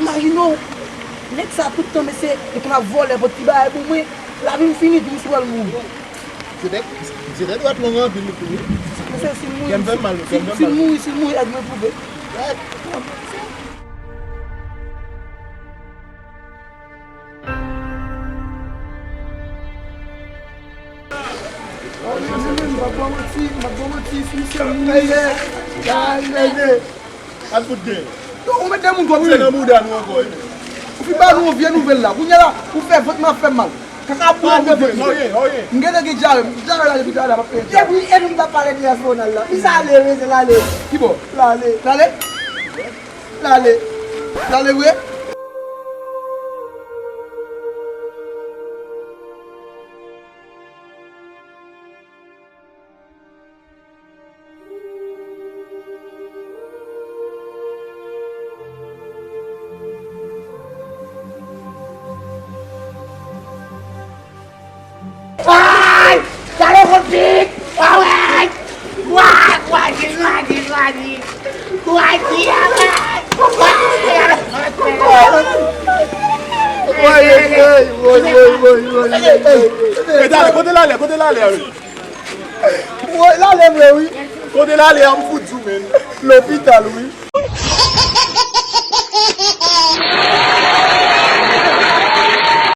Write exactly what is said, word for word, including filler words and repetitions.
Imajine w, nèg sa tout tan, mesye, li konn ap vòlè, pot ti bagay pou mwen, lavi m fini, tou, misye pral mouri. Misye te, misye te dwèt long anpil tou, wi. Mesye, si l mouri, kè m fè m mal, wi, kè m fè m mal. Si l mouri, si l mouri, èd mwen twouve. Dwèt. Al fout gen. Non, ou met de moun twòp. Se nan bouda nou ankò, wi. Ou fin ba nou yon vye nouvèl la. Kounye a la, ou fè vant mwen ap fè m mal. Kaka bouda nou fè vant. M gentan gen dyare. Dyare la depi talè a m ap peye dyare. Depi e nou m t ap pale de Yasona la. Li sa ale, wi, se l ale. Ki bò? L ale. L ale? L ale. L ale vre? Ay! Gade yon pik! Ay! Wa! Wa di, wa di, wa di! Wa di, ay! Wa di, ay! Woy, woy, woy, woy, woy, woy, woy. Medam, kote l ale, kote l ale a, wi? Woy, l ale vre, wi. Kote l ale a, m fout di w, menn. Lopital, wi.